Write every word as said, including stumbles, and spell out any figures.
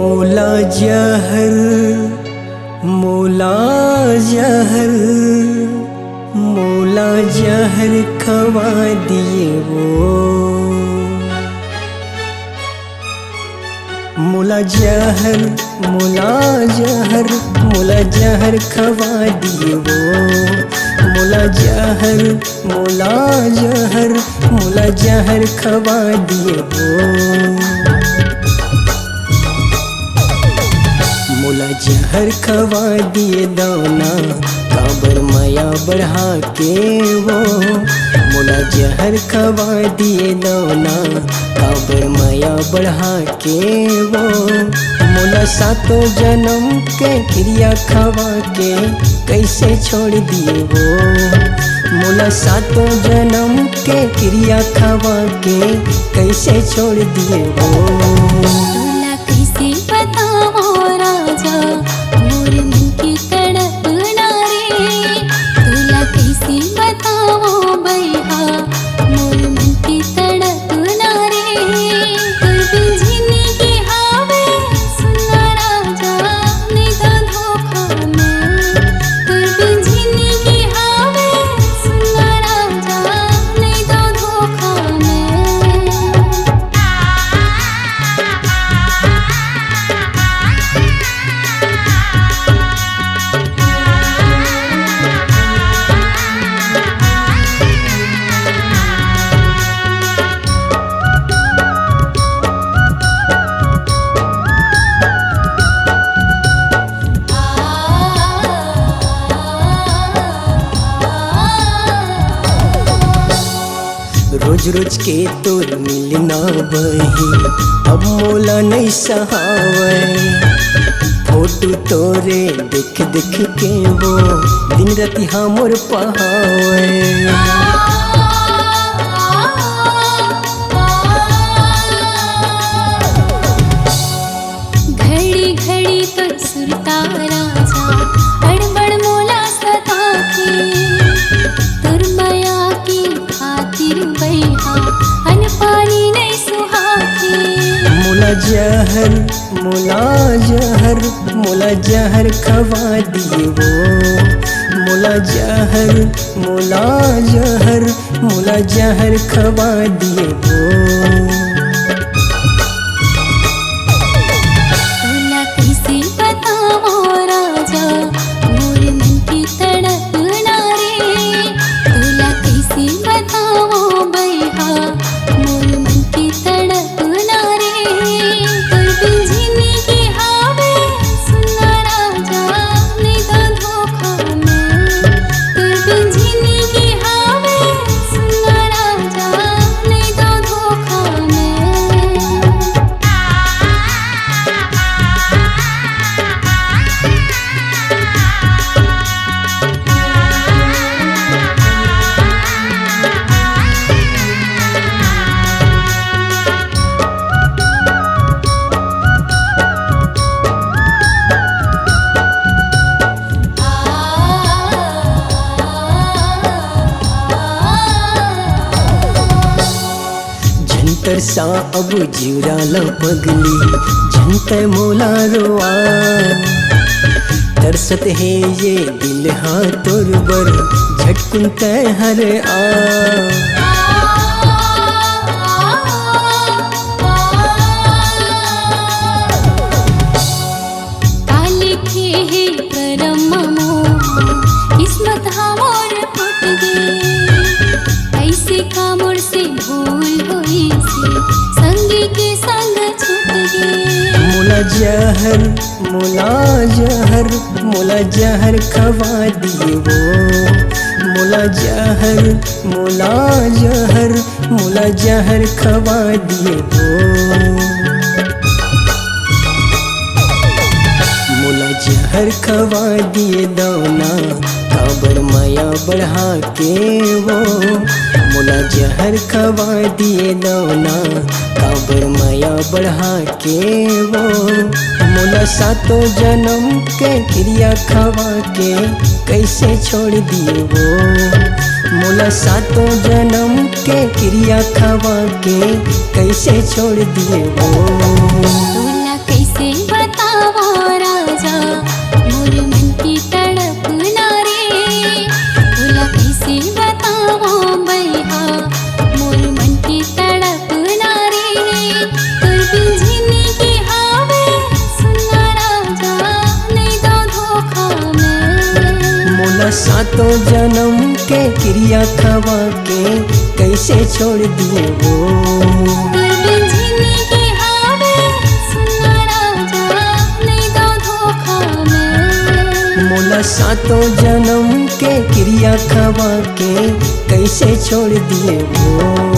मोला जहर, मोला जहर, मोला जहर खवा दिए वो। मोला जहर, मोला जहर, मोला जहर खवा दिए वो। मोला जहर, मोला जहर, मोला जहर खवा दिए वो। मोला जहर खवा दिए दौना, काबर मया बढ़ा के वो। मोला जहर खवा दिए दौना, काबर मया बढ़ा के वो। मोला सातों जन्म के किरिया खवा के कइसे छोड़ दिए वो। मोला सातों जन्म के किरिया खवा के कइसे छोड़ दिए वो। तोला कइसे बतावं राजा, मोर मन के तड़पना रे। तोला कइसे बतावं बइहा, मोर मन के तड़पना रे। तोर बिन जिनगी हावे, सुन ना राजा, नइ दव धोखा में। तोर बिन जिनगी हावे, सुन ना राजा, नइ दव धोखा में। रोज रोज के तोर मिलना बहिन, अब मोला नइ सहावय। फोटो तोरे देख देख के वो, दिन राति हमर पहावय। घड़ी घड़ी तोर सुरता राजा, अड़बड़ मोला सताथे। तोर मया के खातिर बइहा, अन्न पानी नइ सुहाथे। मोला जहर, मोला जहर, मोला जहर खवा दिए वो। मोला जहर, मोला जहर, मोला जहर खवा दिए वो। तोला कइसे बतावं राजा, मोर मन के तड़पना रे। तोला कइसे बतावं बइहा, मोर मन के तड़पना रे। तोर बिन जिनगी हावे, सुन ना राजा, नइ दव धोखा में। तोर बिन जिनगी हावे, सुन ना राजा, नइ दव धोखा में। झन तरसा अब जिउरा ल पगली, झन तैं मोला रोवा। तरसत हे ये दिल हा तोर बर, झटकुन तैं हर आ। का लिखे हे करम म मोर, किस्मत हा मोर फूट गे। अइसे का मोर से भूल होइसे, संगी के संग छूट गे। मोला जहर, मोला जहर, मोला जहर खवा दिए वो। मोला जहर, मोला जहर, मोला जहर खवा दिए वो। मोला जहर खवा दिए दौना, काबर मया बढ़ा के वो। मोला जहर खवा दिए दौना, काबर मया बढ़ा के वो। मोला सातों जन्म के किरिया खवा के कइसे छोड़ दिए वो। मोला सातों जन्म के किरिया खवा के कइसे छोड़ दिए वो। तोला कइसे सातों जन्म के किरिया खवा के कैसे छोड़ दिए वो। दुर्बिन झिनी के हावे, सुना राजा, नहीं दो धोखा में। मोला सातों जन्म के किरिया खवा के कैसे छोड़ दिए वो।